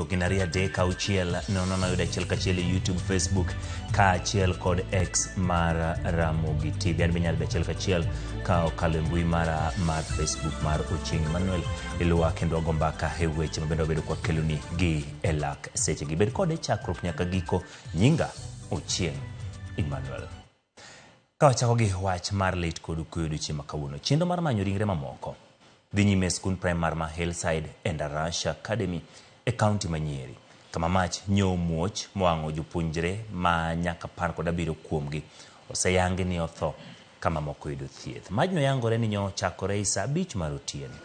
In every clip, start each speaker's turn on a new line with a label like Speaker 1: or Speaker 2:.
Speaker 1: Gin 2 3 6 0 0 1 1 e YouTube, Facebook kaachiel kod X mar Ramogi TV. An be inyalo yudo 1 1 ka okalo e mbui mara mar Facebook mar Ochieng Emmanuel. Iluwa kendo wago mbaka e weche mabende wabedo kwakeloni gi e lak sechegi. Bed kode chakruok nyaka giko. Nyinga Ochieng Emmanuel. Ka wachako gi wach mar lit kod kuyo odiochieng' ma kawuono, chenro mar manyo ringre mamoko dhi nyime e skund primar ma Hillside Endarasha Academy e kaunti ma Nyeri, kama mach nyo muoch mowang'o jopuonjre ma nyaka 17 kuomgi oseyangi ni otho kama moko yudo thieth. Majno yangore ni nyo ochakore i saa 5 mar otieno,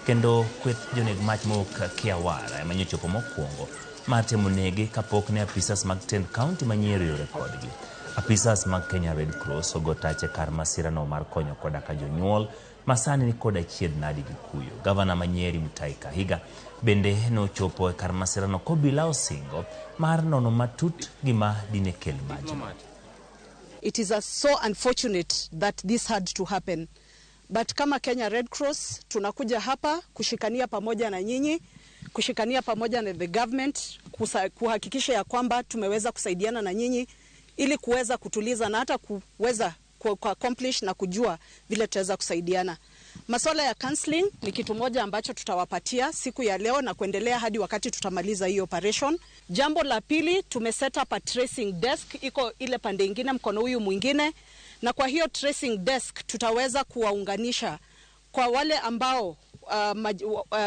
Speaker 1: kendo kweth joneg mach mowuok Kiawara ema nyochopo mokwongo mar temo nege kapok ne apisas mag tend kaunti ma Nyeri oyore kodgi. Apisas mag Kenya Red Cross ogo tach e kar masirano mar konyo koda ka jonyuol ma sani ni kod achiedh nadi gi kuyo. Gavana ma Nyeri Mutahi Kahiga bende nochopo e kar masirano kobila osingo mar nono matut gima dine kel majno.
Speaker 2: It is so unfortunate that this had to happen. But kama Kenya Red Cross tunakuja hapa kushikania pamoja na nyinyi, kushikania pamoja na the government, kuhakikisha ya kwamba tumeweza kusaidiana na nyinyi ili kuweza kutuliza na hata kuweza ku accomplish na kujua vile tutaweza kusaidiana. Masuala ya counseling ni kitu moja ambacho tutawapatia siku ya leo na kuendelea hadi wakati tutamaliza hii operation. Jambo la pili, tume set up a tracing desk, iko ile pande ingine, mkono huyu mwingine, na kwa hiyo tracing desk tutaweza kuwaunganisha kwa wale ambao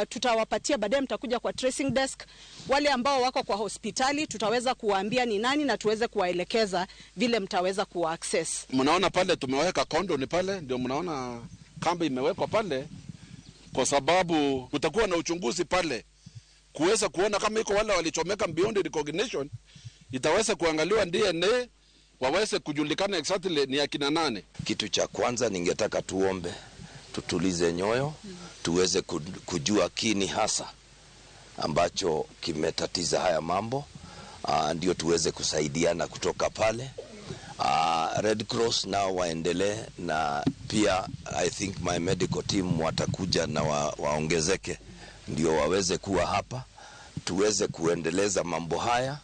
Speaker 2: tutawapatia baadaye, mtakuja kwa tracing desk. Wale ambao wako kwa hospitali tutaweza kuwaambia ni nani na tuweze kuwaelekeza vile mtaweza kuwa access.
Speaker 3: Mnaona pale tumeweka cordon pale, ndio mnaona kamba imewekwa pale, kwa sababu kutakuwa na uchunguzi pale kuweza kuona kama iko wale walichomeka beyond recognition, itaweza kuangaliwa DNA waweze kujulikana exactly ni akina nane.
Speaker 4: Kitu cha kwanza ningetaka tuombe, tutulize nyoyo, tuweze kujua kini hasa ambacho kimetatiza haya mambo, ndio tuweze kusaidiana kutoka pale. Red Cross nao waendelee na pia I think my medical team watakuja na waongezeke ndio waweze kuwa hapa tuweze kuendeleza mambo haya.